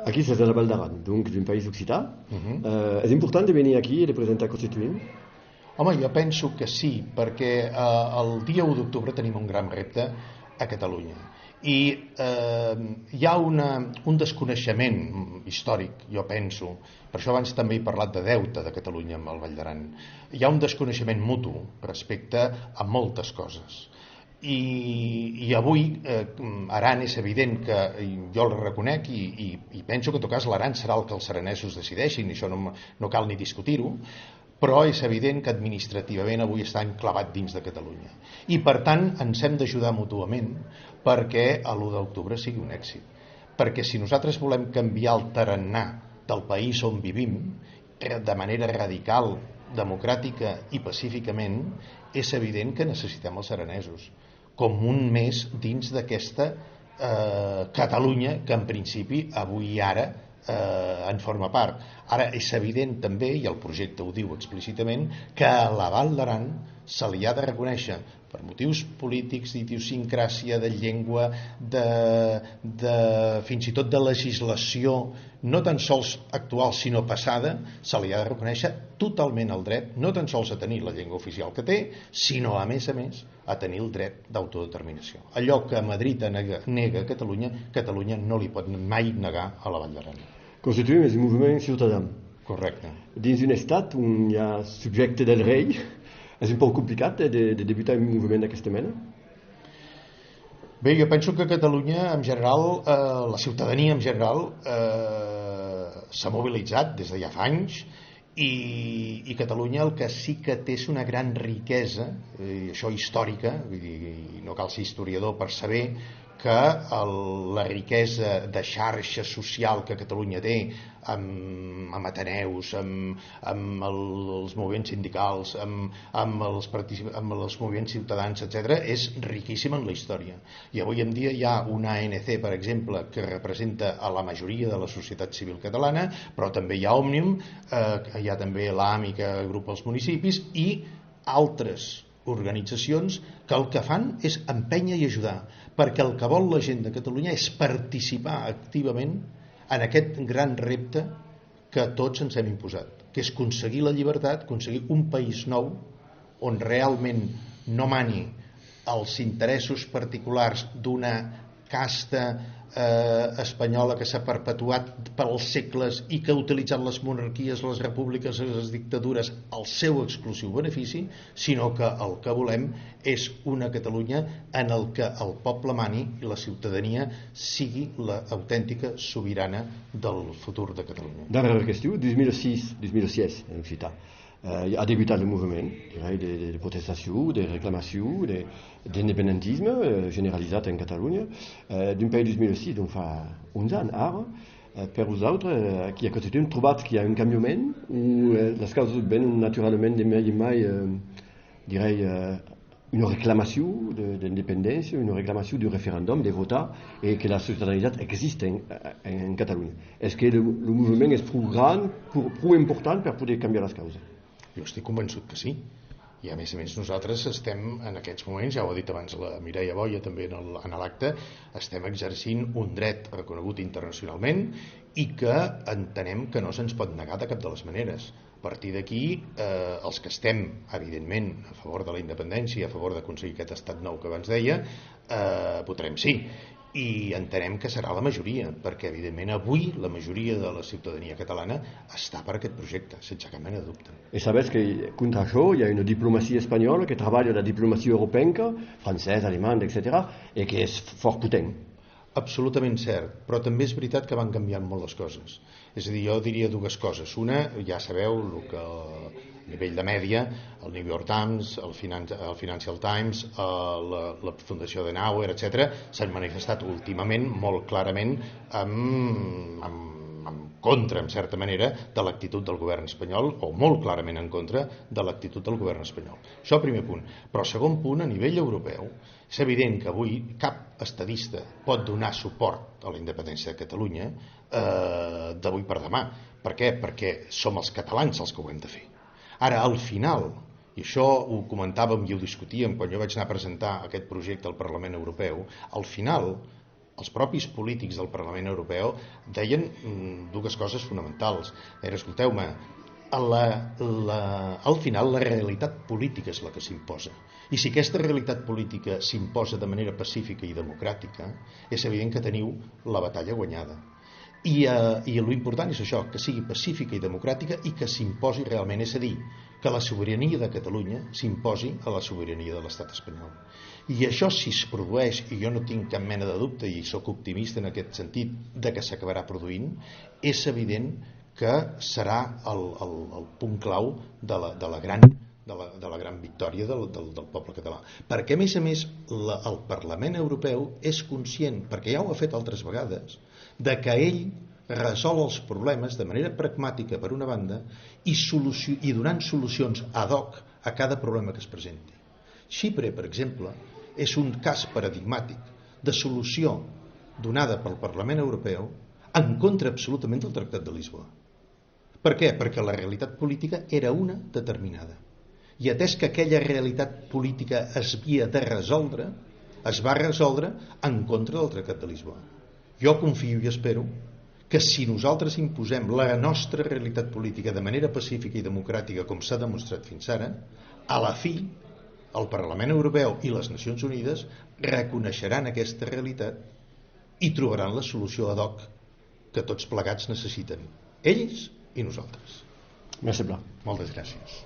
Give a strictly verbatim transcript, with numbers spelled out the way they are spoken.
Aquí s'es a la Val d'Aran, donc d'un país occitan. Mhm. Eh, es important de venir aquí e de presentar Constituïm? Home, jo penso que sí, perquè, eh, el dia u d'octubre tenim un gran repte a Catalunya. I, eh, hi ha una, un desconeixement històric, jo penso, per això abans també he parlat de deute de Catalunya amb el Vall d'Aran. Hi ha un desconeixement mutu respecte a moltes coses. I, i avui, eh, Aran és evident que, i jo el reconec i, i, i penso que, en tot cas, l'Aran serà el que els aranesos decideixin, i això no, no cal ni discutir-ho, però és evident que administrativament avui està enclavat dins de Catalunya. I, per tant, ens hem d'ajudar mútuament perquè a l'u d'octubre sigui un èxit. Perquè si nosaltres volem canviar el tarannà del país on vivim, eh, de manera radical, democràtica i pacíficament, és evident que necessitem els aranesos com un més dins d'aquesta, eh, Catalunya que, en principi, avui i ara, eh, en forma part. Ara, és evident també, i el projecte ho diu explícitament, que a la Val d'Aran se li ha de reconèixer, per motius polítics, d'idiosincràsia, de llengua, de, de, fins i tot de legislació, no tan sols actual, sinó passada, se li ha de reconèixer totalment el dret, no tan sols a tenir la llengua oficial que té, sinó, a més a més, a tenir el dret d'autodeterminació. Allò que Madrid nega, nega a Catalunya, Catalunya no li pot mai negar a la Vall d'Aran. Constituïm és un moviment ciutadan. Correcte. Dins un estat on hi ha subjecte del rei, és un pauc complicat de, de debutar un moviment d'aquesta mena? Bé, jo penso que Catalunya, en general, eh, la ciutadania, en general, eh, s'ha mobilitzat des de ja fa anys i, i Catalunya el que sí que té és una gran riquesa, eh, i això històrica, vull dir, i no cal ser historiador per saber que el, la riquesa de xarxa social que Catalunya té amb, amb ateneus, amb, amb el, els moviments sindicals, amb, amb, els particip-, amb els moviments ciutadans, etcètera, és riquíssima en la història. I avui en dia hi ha una A N C, per exemple, que representa a la majoria de la societat civil catalana, però també hi ha Òmnium, eh, hi ha també l'AMI, que agrupa els municipis, i altres organitzacions que el que fan és empènyer i ajudar, perquè el que vol la gent de Catalunya és participar activament en aquest gran repte que tots ens hem imposat, que és aconseguir la llibertat, aconseguir un país nou on realment no mani els interessos particulars d'una casta, eh, espanyola que s'ha perpetuat pels segles i que ha utilitzat les monarquies, les repúbliques, les dictadures al seu exclusiu benefici, sinó que el que volem és una Catalunya en el que el poble mani i la ciutadania sigui l'autèntica sobirana del futur de Catalunya. Darrèra question, dos mil sis, dos mil sièis en occitan. Eh, a debutat lo movement, dirai, de, de, de protestacion, de reclamacion, de, d'independentisme, eh, generalizat en Catalonha. Eh, dempuèi dos mil sis, donc fa onze ans ara, eh, per vosautres, eh, aquí a Constituïm, trobatz qu'i a un cambiament o, eh, las causas vènon naturalament de mai en mai, eh, dirai, eh, una reclamacion de, d'independéncia, una reclamacion d'un referendum, de votar, e que la ciutadanitat existe en, en, en Catalonha. Es que lo, lo movement es pro grand, pro, pro important per poder cambiar las causas? Jo estic convençut que sí. I, a més a més, nosaltres estem en aquests moments, ja ho ha dit abans la Mireia Boya també en el, en l'acte, estem exercint un dret reconegut internacionalment i que entenem que no se'ns pot negar de cap de les maneres. A partir d'aquí, eh, els que estem, evidentment, a favor de la independència i a favor d'aconseguir aquest estat nou que abans deia, eh, votarem sí. I entenem que serà la majoria, perquè, evidentment, avui la majoria de la ciutadania catalana està per aquest projecte, sense cap mena de dubte. E sabètz que contra això i a una diplomacia espanhòla que trabalha, la diplomacia europenca, francesa, alemanda, etcetèra, e que es fòrt potent. Absolutament cert, però també és veritat que van canviant molt les coses. És a dir, jo diria dues coses. Una, ja sabeu, lo que a nivell de mèdia, el New York Times, el Finan-, el Financial Times, eh, la, la Fundació Adenauer, etcètera, s'han manifestat últimament molt clarament en, en, en contra, en certa manera, de l'actitud del govern espanyol, o molt clarament en contra de l'actitud del govern espanyol. Això, primer punt. Però, segon punt, a nivell europeu, és evident que avui cap estadista pot donar suport a la independència de Catalunya, eh, d'avui per demà. Per què? Perquè som els catalans els que ho hem de fer. Ara, al final, i això ho comentàvem i ho discutíem quan jo vaig anar a presentar aquest projecte al Parlament Europeu, al final els propis polítics del Parlament Europeu deien, mm, dues coses fonamentals. Era, escolteu-me, la, la, al final la realitat política és la que s'imposa. I si aquesta realitat política s'imposa de manera pacífica i democràtica, és evident que teniu la batalla guanyada. I, eh, i l'important és això, que sigui pacífica i democràtica i que s'imposi realment, és a dir, que la sobirania de Catalunya s'imposi a la sobirania de l'estat espanyol. I això, si es produeix, i jo no tinc cap mena de dubte i sóc optimista en aquest sentit de que s'acabarà produint, és evident que serà el, el, el punt clau de la, de la gran, de la, de la gran victòria del, del, del poble català. Perquè, a més a més, la, el Parlament Europeu és conscient, perquè ja ho ha fet altres vegades, de que ell resol els problemes de manera pragmàtica, per una banda, i, soluci i donant solucions ad hoc a cada problema que es presenti. Xipre, per exemple, és un cas paradigmàtic de solució donada pel Parlament Europeu en contra absolutament del Tractat de Lisboa. Per què? Perquè la realitat política era una determinada. I atès que aquella realitat política es havia de resoldre, es va resoldre en contra del Tractat de Lisboa. Jo confio i espero que si nosaltres imposem la nostra realitat política de manera pacífica i democràtica, com s'ha demostrat fins ara, a la fi el Parlament Europeu i les Nacions Unides reconeixeran aquesta realitat i trobaran la solució ad hoc que tots plegats necessiten, ells i nosaltres. Merci, Blanc. Moltes gràcies.